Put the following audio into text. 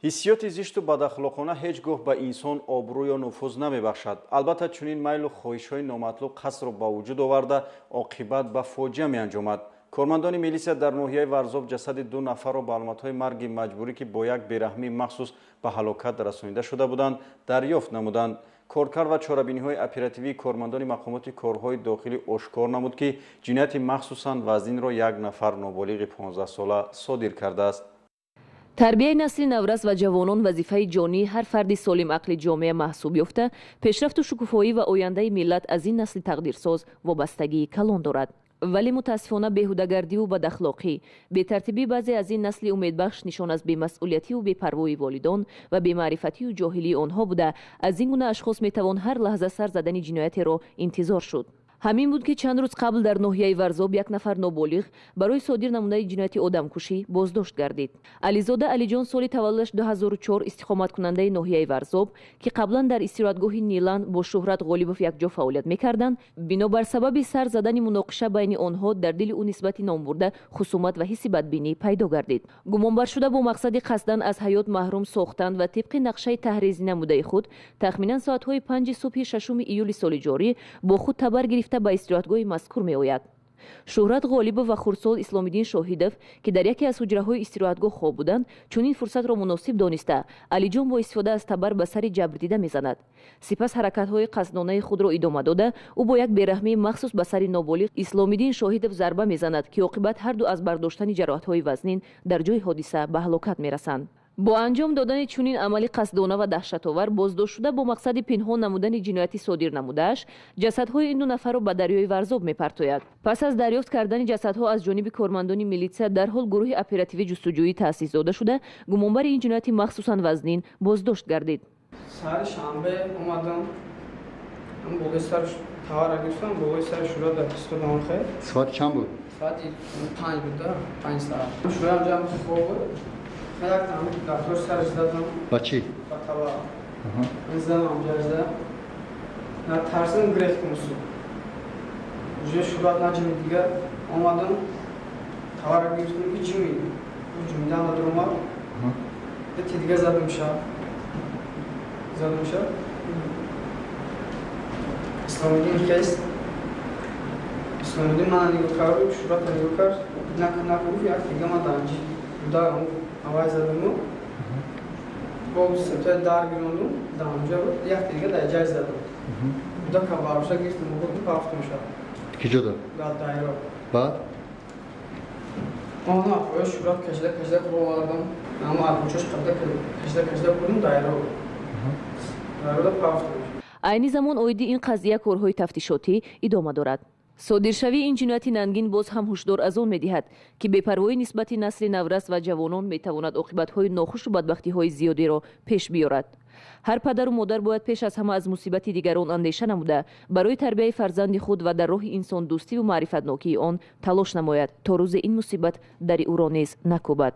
Ҳиссиёти зишту бадахлоқона ҳеҷ гоҳ ба инсон обрӯ ё нуфуз намебахшад. Албатта, чунин майлу хоҳишҳои номатлуб қасдро ба вуҷуд оварда, оқибат ба фоҷиа меанҷомад. Кормандони милисия дар ноҳияи Варзоб ҷасади ду нафарро ба аломатҳои марги маҷбурӣ, ки бо як бераҳмии махсус ба ҳалокат расонида шуда буданд, дарёфт намуданд. Коркард ва чорабиниҳои оперативии кормандони мақомоти корҳои дохилӣ ошкор намуд, ки ҷинояти махсусан вазнинро як нафар ноболиғи 15сола содир кардааст. Тарбияи насли наврас ва ҷавонон вазифаи ҷонии ҳар фарди солимақли ҷомеа маҳсуб ёфта, пешрафту шукуфоӣ ва ояндаи миллат аз ин насли тақдирсоз вобастагии калон дорад. Вале мутаассифона, беҳудагардиву бадахлоқӣ, бетартибӣ баъзе аз ин насли умедбахш нишон аз бемасъулиятиву бепарвоии волидон ва бемаърифатию ҷоҳилии онҳо буда, аз ин гуна ашхос метавон ҳар лаҳза сар задани ҷиноятеро интизор шуд. Ҳамин буд, ки чанд рӯз қабл дар ноҳияи Варзоб як нафар ноболиғ барои содир намудани ҷинояти одамкушӣ боздошт гардид. Ализода Алиҷон, соли таваллудаш 2004, истиқоматкунандаи ноҳияи Варзоб, ки қаблан дар истироҳатгоҳи Нилан бо Шӯҳрат Ғолибов якҷо фаъолият мекарданд, бинобар сабаби сар задани муноқиша байни онҳо дар дили ӯ нисбати номбурда хусумат ва ҳисси бадбинӣ пайдо гардид. Гумонбаршуда бо мақсади қасдан аз ҳаёт маҳрум сохтан ва тибқи нақшаи таҳрезӣ намудаи худ тахминан соатҳои 5-и субҳи 6-уми июли соли ҷорӣ бо худ табар гирифта ба истироҳатгоҳи мазкур меояд. Шӯҳрат Ғолибов ва хурдсол Исломиддин Шоҳидов, ки дар яке аз ҳуҷраҳои истироҳатгоҳ хоб буданд, чунин фурсатро муносиб дониста, Алиҷон бо истифода аз табар ба сари ҷабрдида мезанад. Сипас ҳаракатҳои қасдонаи худро идома дода, ӯ бо як бераҳмии махсус ба сари ноболиғ Исломиддин Шоҳидов зарба мезанад, ки оқибат ҳарду аз бардоштани ҷароҳатҳои вазнин дар ҷои ҳодиса ба ҳалокат мерасанд. Бо анҷом додани чунин амали қасдона ва даҳшатовар, боздоштшуда бо мақсади пинҳон намудани ҷинояти содир намудааш ҷасадҳои ин ду нафарро ба дарёи Варзоб мепартояд. Пас аз дарёфт кардани ҷасадҳо аз ҷониби кормандони милитсия, дарҳол гурӯҳи оперативӣ ҷустуҷӯӣ таъсис дода шуда, гумонбари ин ҷинояти махсусан вазнин боздошт гардид. Саҳари шанбе омадам, болои сар тавара гирифтам, болои сари Шӯра дар истодам хел. Соати чанд буд? Соати 5 буда, 5 саат. Шӯраам ҷамъ хоб буд. Як дафтор сараш задам. Ба чӣ? Ба табар задам, ҷазда тарсидам, гирехтам су уже шӯрат наҷими. Дигар омадам, тавара гирифтам, ки ҷими ҷимидан надуромад, ти дига задам, шаб задам. Шаб Исломиддин хест. Исломиддин мана нигоҳ кард, Шӯрата нигоҳ кард, накун, як дига ман данҷи буда авай задаму бо сетои дар гирондум, даҳонҷа буд, як дига дар ҷай задам. Буда кабаруша гирифтам, бурдум, пафтум шаб. Киҷода? Дар дайро. Баъд? Она оё Шӯрат кашида кашида овардам, ама арбучош қабда кашида кашида бурдум дайро, дайрода пафтум. Айни замон оиди ин қазия корҳои тафтишотӣ идома дорад. Содиршавии ин ҷинояти нангин боз ҳам ҳушдор аз он медиҳад, ки бепарвоӣ нисбати насли наврас ва ҷавонон метавонад оқибатҳои нохушу бадбахтиҳои зиёдеро пеш биёрад. Ҳар падару модар бояд пеш аз ҳама аз мусибати дигарон андеша намуда, барои тарбияи фарзанди худ ва дар роҳи инсондӯстиву маърифатнокии он талош намояд, то рӯзе ин мусибат дари ӯро низ накӯбад.